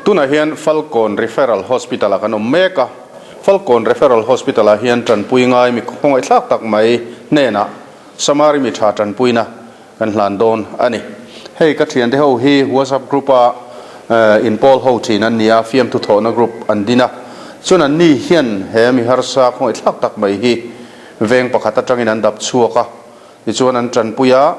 Tunah hian Falkawn Referral Hospital-ah kan awm mek a, Falkawn Referral Hospital-ah hian tanpui ngai mi khawngaihthlak tak mai hnenah Samari mi tha tanpuina kan hlan dawn a ni. Hei ka thiante ho hi WhatsApp group-a inpawl ho thin an ni a, fiamthu thawhna group an din a, chuan an ni hian he mi harsa khawngaihthlak tak mai hi veng pakhat atangin an dap chhuak a, tichuan an tanpui a,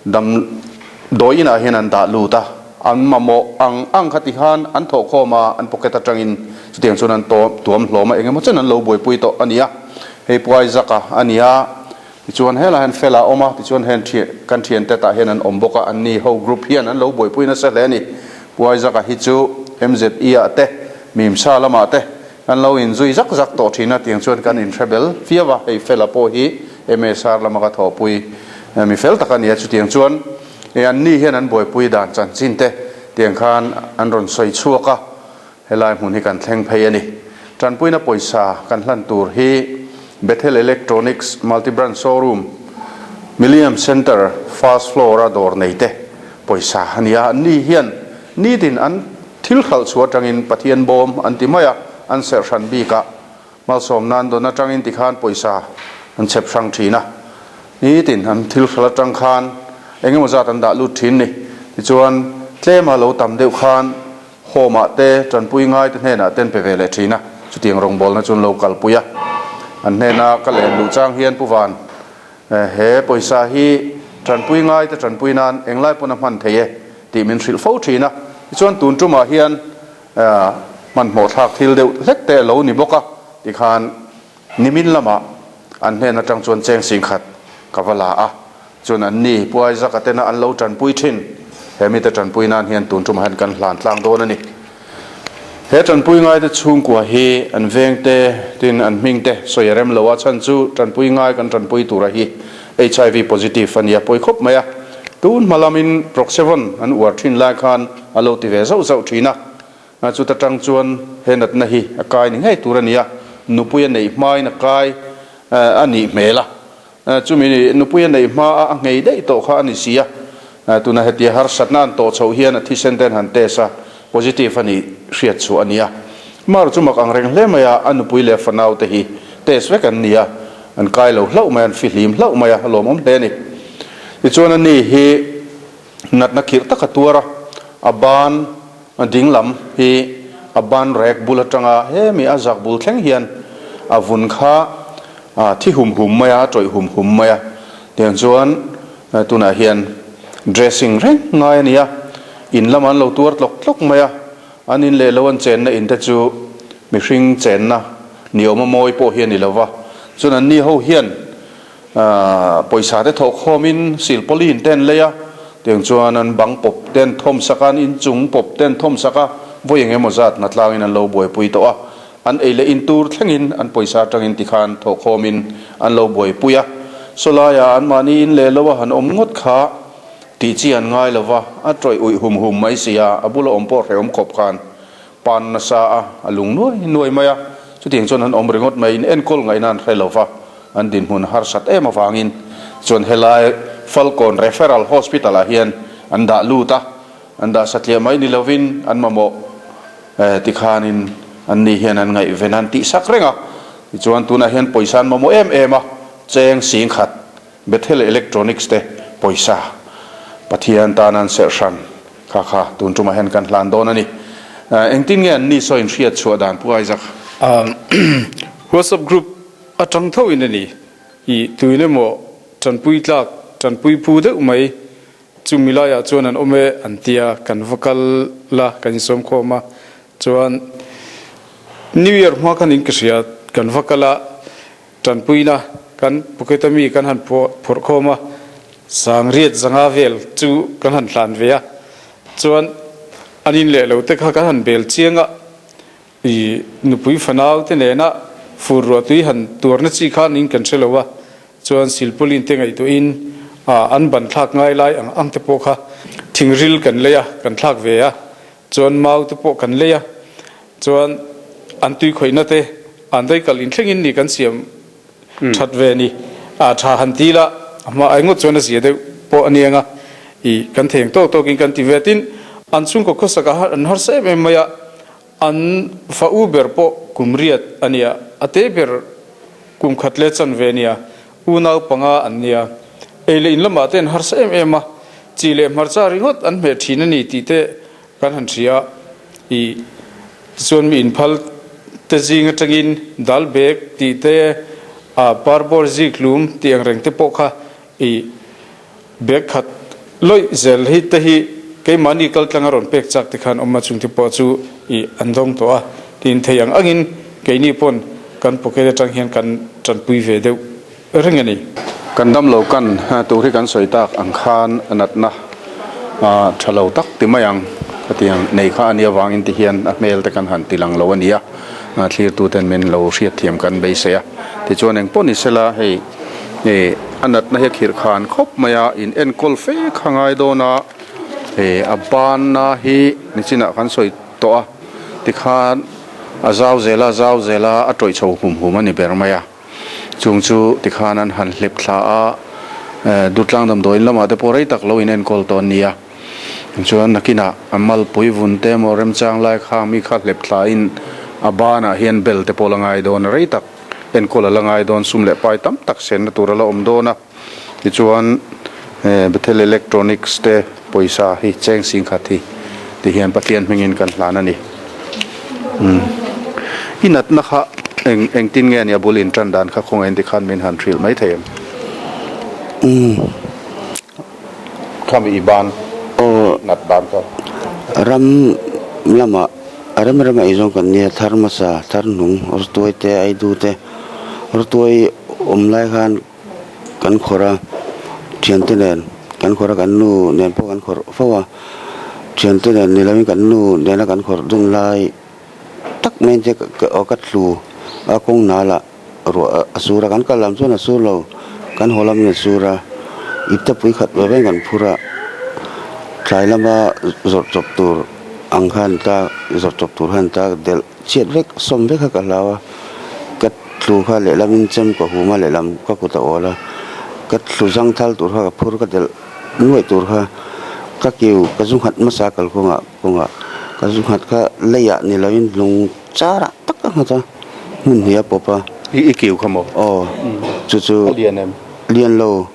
Damdawi inah hian an dah lut a, an mamawh ang ang kha ti khan an thawh khawm a, an pocket atangin chutiang chuan an tuam hlawm a, engemaw chen an lo buaipui tawh a ni a. Hei Puai Zaka a ni a, tichuan helaiah hian Fela a awm a, tichuan heng kan thiante tah hian an awm bawk a, anni ho group hian an lo buaipui nasa hle a ni. Puai Zaka hi chu MZE ah te, Mimsa lamah te kan lo inzui zak zak tawh thin a, tiang chuan kan inhre bel viau a, hei Fela pawh hi MSR lama ka thawhpui mi fel tak a ni a, chutiang chuan e anni hian an buaipui dan chanchin te tiang khan an rawn sawi chhuak a, helai hmun hi kan thleng phei a ni. Tanpuina pawisa kan hlan tur hi Bethel Electronics Multi-Brand Showroom, Millennium Centre first floor a dawr nei te pawisa a ni a, anni hian nitin an thil hralh chhuah atangin Pathian bawm an ti mai a, an serh hran bik a. Malsawm nan dawn atangin tikhan pawisa an chhep hrang thin a, nitin an thil hralh atang khan eng emaw zat an dah lut thin ni. Tichuan tlema lo tam deuh khan home ah te tanpui ngai te hnenah te an pe ve leh thin a, chutiang rawngbawlna chu an lo kalpui a. An hnena ka len luh chang hian Pu Van, he pawisa hi tanpui ngai te tanpui nan englai pawn a hman thei e tih min hrilh fo thin a. Tichuan tun tumah hian Hmanhmawh thlak thil deuh hlek te a lo ni bawk a, tikhan nimin lamah an hnen atang chuan cheng singkhat ka va la a, chuan an ni Pu Isaac-a tena an lo tanpui thin, he mite tanpui nan hian tun tumah hian kan hlan tlang dawn a ni. He tanpui ngaite chhungkua hi an vengte tin an hmingte sawi a rem lo a, chhan chu tanpui ngai kan tanpui tura hi HIV positive a nia pawi khawp mai a, tun hma lamin Proxevon an uar thin lai khan a lo ti ve zauh zauh thin a, chuta tang chuan he natna hi a kai ni ngei tur a ni a, nupui a neih hmain a kai a nih hmel a, chumi nupui a neih hma a a nghei daih tawh kha a ni si a, tuna hetia harsatna an tawh chhoh hian a thisen ten han test a, positive a nih hriat chhuah a ni a. Mar chu mak ang reng hle mai a, a nupui leh a fanau te hi test vek an ni a, an kai lo hlauh mai a, an fihlim hlauh mai a, a lawmawm hle a ni. Tichuan a ni hi natna khirh tak a tuar a, a ban ding lam hi a ban rek bul atanga hemi a zak bul thleng hian a vun kha a thi hum hum mai a, a tawih hum hum mai a, tiang chuan tunah hian dressing reng ngai a ni a, in lamah an lo tuar tlawk tlawk mai a, an in leh lo an chenna in te chu mihring chenna ni awm a mawi pawh hi a ni lo va, chuan anni ho hian Pawisa te thawh khawmin silpawlin te an lei a, tiang chuan an bang pawp te an thawm sak a, an inchung pawp te an thawm sak a, vawi eng emaw zat hna tlangin an lo buaipui tawh a, an ei leh in tur thlengin an pawisa atangin tikhan thawh khawmin an lo buaipui a. Sawlaiah anmahni in leh lo a han awm ngawt kha tih chi an ngai lo va, a tawih uih hum hum mai si a, a bula awm pawh hrehawm khawp khan pan nasa a, a lung nuai nuai mai a, chutiang chuan an awm ringawt mai, in enkawl ngaihna an hre lo va. An dinhmun harsat em avangin chuan helai Falkawn Referral Hospital ah hian an dah lut a, an dah satliah mai ni lovin an mamawh tikhanin an ni hian an ngaihven an tihsak reng a. Tichuan tunah hian pawisa an mamawh em em a, cheng singkhat Bethel Electronics te pawisa Pathian tan an serh hran kha kha tun tumah hian kan hlan dawn a ni. Engtin nge an ni saw inhriat chhuah dan Pu Isaac? WhatsApp group A tang tho in a ni. I tuin emaw tanpui tlak, tanpui phu deuh mai chu milaiah chuan an awm e an tia, kan va kal la, kan insawm khawm a, chuan New Year hma khan in ka hria, kan va kal a, tanpuina kan pocket a mi kan han phawrh khawm a, sangriat zanga vel chu kan han hlan ve a, chuan an in leh lo te kha kan han bel chiang a. I nupui fanau te nena fur ruah tui han tuarna chi kha ning kan hre lo a, chuan silpawlin te ngaihtuahin an ban thlak ngai lai ang ang te pawh kha thingril kan lei a, kan thlak ve a, chuan mau te pawh kan lei a, chuan an tui khawihna te an daikal inthlengin ni kan siam that ve ni. A tha han ti la, a hma ai ngawt chuan a zia deuh pawh a ni ang a, i kan theng tawk tawkin kan ti ve tin. An chhungkaw khawsak a an harsa em em mai a, an fa u ber pawh kum riat a nia, a te ber kum khat leh chanve a nia, unau panga an nia. Ei leh in lamah te an harsa em em a, chi leh hmarcha ringawt an hmeh thin a ni tih te kan han hria. I tichuan mi inphal te zing atangin dal bag tih te, a parbawr zikhlum tih ang reng te pawh kha i Bag khat lawih zel hi te hi keimahni kal tlang a rawn pek chak te khan awm a, chung te pawh chu ih an dawng tawh a, tiin thei ang angin keini pawn kan pocket atang hian kan tanpui ve deuh reng a ni. Kan damlo kan tur hi kan sawi tak ang khan natna tha lo tak ti mai ang khatiang nei kha a nih avangin ti hian a hmel te kan han ti lang lo a ni a, thlirtuten min lo hriatthiam kan beisei a, tichuan engpawh ni sela hei. Hei a natna hi a khirh khan khawp mai a, in enkawl fe kha ngai dawn a, hei a banna hi nichinah kan sawi tawh a, tikhan a zau zel a a zau zel a, a tawih chho hum hum a ni ber mai a, chung chu tikhan an han hlep thla a, Dutlang damdawiin lamah te pawh rei tak lo in enkawl tawh an ni a, chuan nakinah a malpui vun te emaw remchang lai kha mi kha hlep thla in a banah hian bel te pawh la ngai dawn a rei tak. Enkawl a la ngai dawn, sum leh pai tam tak senna tur a la awm dawn a, tichuan Bethel Electronics te pawisa hi cheng singkhat hi ti hian Pathian hmingin kan hlan a ni. Umm i natna kha eng engtin nge nia bul in tan dan kha khawngaih in tikhan min han hrilh mai thei em? Umm Khami i ban nat dan kha. Ram lamah A rem rem a eizawng kan nia, thar hmasa, thar hnung, rawtuai te, aidu te, rawtuai awm lai khan kan khawrh a, thiante nen kan khawrh a, kan nu nen pawh kan khawrh fo a, thiante nen ni lovin kan nu nena kan khawrh dun lai tak mai te ka tlu a kawng nal ah ruah a sur a, kan kal lam chuan a sur lo, kan haw lamin a sur a, ipte pui khat ve reng kan phur a, tlai lama zawrh chawp tur ang khan ta zawrh chawp tur khan ta delh chhiat vek sawm vek kha ka hlau a, ka tlu kha lehlamin chem ka hum a lehlam ka kut a awl a, ka tlu zang thal tur kha ka phur ka delh nuaih tur kha ka kiu ka zu nghat hmasa kalkawngah kawngah ka zu nghat kha leiah ni lovin lung char ah tak a nghat a. Hmun hnih a pawp a. I i kiu kha maw? Aw, chu chu. A lian em? Lian lo.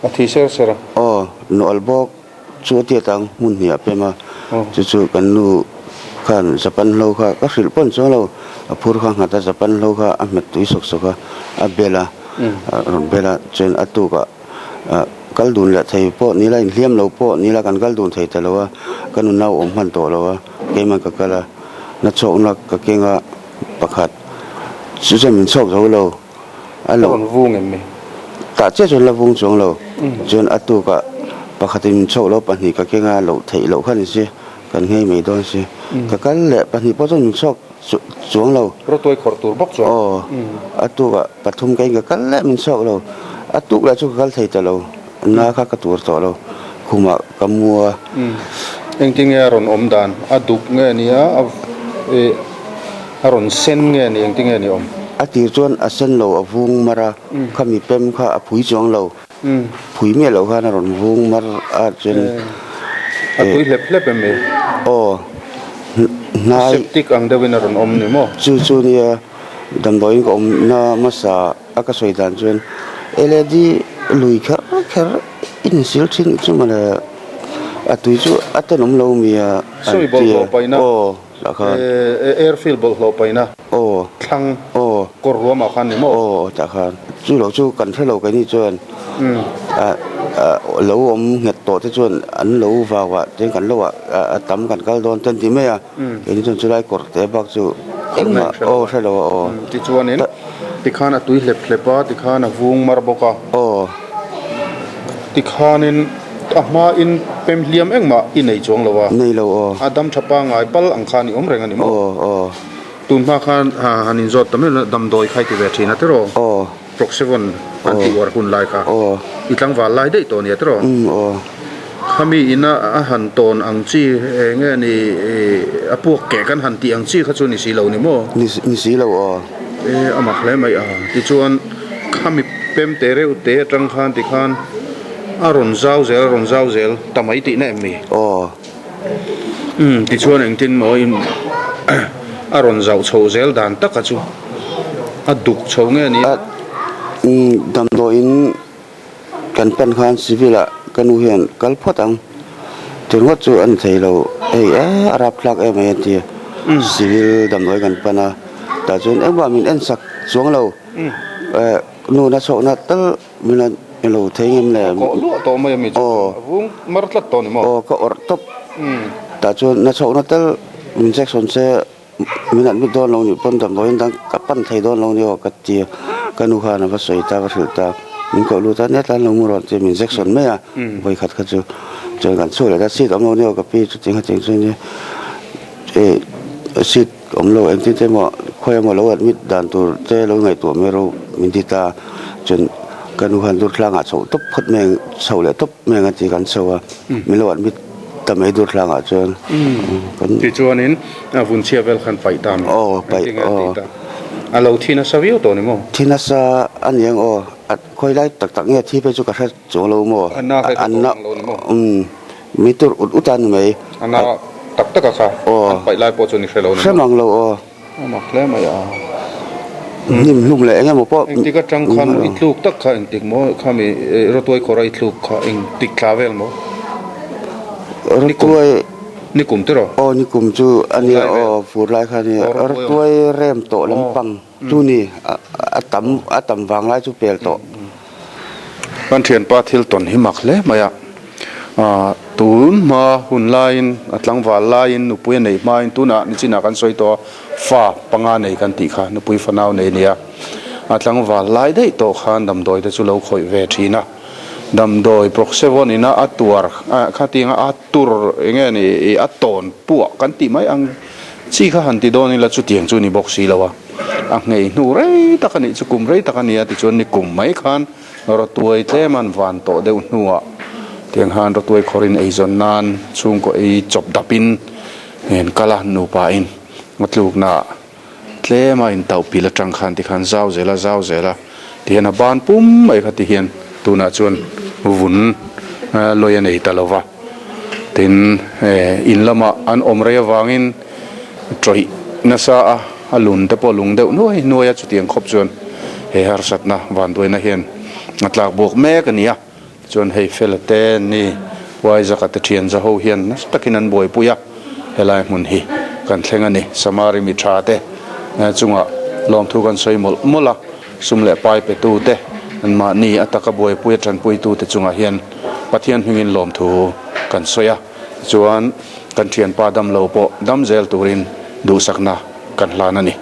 A thi ser ser a. Aw, nual bawk chu a tiat ang hmun hnih a pem a. Chu chu kan nu khan Japan hlo kha ka hrilh pawn chuang lo. A phur kha nghat a Japan hlo kha a hmet tui sawk sawk a, a bel a, a rawn bel a, chuan a tukah kal dun leh thei pawh ni la inhliam lo pawh ni la kan kal dun thei ta lo a, ka nu nau awm hman tawh lo a, keimah ka kal a, na chhawkna ka keng a. Pakhat, chu chuan min chhuak zo lo. A lo. Rawn vung em mi? Tah chiah chuan la vung chuang lo. Chuan a tukah pakhatin min chhuak lo, pahnih ka keng a, loh theih loh kha ni si, kan nghei mai dawn si. Ka kal leh pahnih pawh chuan min chhuak chuang lo. Rawtuai khawrh tur bawk chuan. Aw, a tukah pathum ka in ka kal leh min chhuak lo. A tuk leh chu ka kal thei ta lo. Na kha ka tur tawh lo. Khumah ka mu a. Engtin nge a rawn awm dan? A duk nge nia a ih a rawn sen nge ni engtin nge ni awm? A tir chuan a sen lo a vung mar a, khami pem kha a phui chuang lo. Phui miah loh khan a rawn vung mar a chuan. A tui hlep hlep em mi? Aw hnai. Septic ang deuhin a rawn awm ni maw? Chu chu nia damdawiin ka awmna hmasa a ka sawi dan chuan led lui kher kher insil thin chu mawle a tui chu a tenawm lo mi a an Sawi ti a bawlhhlawh paihna aw lah khan airfield bawlhhlawh paihna aw thlang aw kawr ruamah khan ni maw? Aw tah khan chu lo chu kan hre lo keini chuan ah lo awm nghet tawh te chuan an lo vau ah chuan kan lo ah a tam kan kal dawn te an ti mai a. Keini chuan chulai kawr te bak chu engmah aw hre lo a aw. Tichuanin tikhan a tui hlep hlep a, tikhan a vung mar bawk a. Aw. Tikhanin a hmain pem hliam engmah i nei chuang lo a. Nei lo aw. A dam tha pangai pal ang khan i awm reng a ni maw? Aw aw. Tun hma khan han inzawt ta mai damdawi kha i ti ve thin a tiraw? Aw. Proxivon an tih uar hun lai kha Aw. I tlangval lai daih tawh nia tiraw? Umm aw. Khami ina a han tawn ang chi eng nge ni a puak keh kan han tih ang chi kha chu ni si lo ni maw? Ni ni si lo aw. E a mak hle mai a. Tichuan khami pem te reuh te atang khan tikhan a rawn zau zel a rawn zau zel ta mai tihna em ni? Aw. Umm tichuan engtin maw in a rawn zauh chhoh zel dan taka chu a duk chho nge ni a? Umm damdawiin kan pan khan civil ah ka nu hian kal phawt ang ti ringawt chu a ni thei lo hei e a rapthlak em mai a ti a civil damdawi kan pan a tah chuan engmah min en sak chuang lo eh nu na chhawkna tal Min a lo thei ngem le. Ka kawh luah tawh mai a mi chu. A vung mar tlat tawh ni maw? Aw ka awrh tawp. Tah chuan na chhohna tel min injection se min admit dawn lo nih pawn damdawiin dang ka pan thei dawn lo ni aw ka ti a. Ka nu khan a va sawi ta a va hrilh ta. Min koh lut a nia tlan lo mu rawh tia min injection mai a vawikhat kha chu. Chuan kan chhuak leh ta seat awm lo ni aw ka pi chutiang khatiang chu nia seat Awm lo engtin te emaw khawi emaw lo admit dan tur te lo ngaihtuah mai ro min ti ta chuan ka nu khan Durthlangah chhoh tawp phawt mai ang chhoh leh tawp mai ang a ti kan chho a min lo admit ta mai Durthlangah chuan kan Tichuanin a vun chhia vel khan paih ta maw? Aw paih Engtin nge a tih ta? A lo thi nasa viau tawh ni maw? Thi nasa a ni ang aw a khawi lai tak tak nge thi phei chu ka hre chuang lo maw? A na kha i hre tawh ang lo ni maw? Umm. Mi tur ut ut a ni mai. A na tak tak a kha. An paih lai pawh chu ni hre lo ni maw? Hre mang lo aw. A mak hle mai a. Hnim hlum leh eng emaw pawh. Engtik atang khan i tluk tak kha engtik maw khami rawtuai khawra i tluk kha engtik thla vel maw? Rawtuai. Nikum tiraw? Aw nikum chu a nia aw fur lai kha a nia. Rawtuai rem tawh lampang. Chu ni, a tam a tam vang lai chu pel tawh. Kan thianpa thil tawn hi mak hle mai a, tun hma hun laiin a tlangval laiin nupui a neih hmain tunah nichinah kan sawi tawh a, fa panga nei kan tih kha nupui fanau nei nia, a tlangval lai daih tawh khan damdawi te chu lo khawih ve thin a, damdawi Proxevon ina a tuar khatianga a tur enge ni a tawn puah kan tih mai ang. Chi kha han ti dawn ila chutiang chu ni bawk si lo a, a nghei hnu rei tak a nih chu kum rei tak a nia tichuan ni kum mai khan rawtuai tlem an van tawh deuh hnuah tiang khan rawtuai khawrin eizawn nan chhungkaw ei chawp dapin en kal a nupa in a tlukna ah tlem a intauh pil atang khan tikhan zau zel a zau zel a tihian a ban pum mai kha tihian tunah chuan vun lawi a nei ta lo va. Tin, in lamah an awm rei avangin tawih nasa a, a lun te pawh lung deuh nuai nuai a, chutiang khawp chuan he harsatna vanduaina hian a tlak buak mek a ni a. Tichuan hei Fela te ni Huaizaka te thian zaho hian nasa takin an buaipui a, helai hmun hi kan thleng a ni. Samari mi tha te chungah lawmthu kan sawi mawlh mawlh a. Sum leh pai petute, anmahni a taka buaipui a tanpuitute chungah hian Pathian hmingin lawmthu kan sawi a, tichuan kan thianpa damlo pawh dam zel turin duhsakna kan hlan a ni.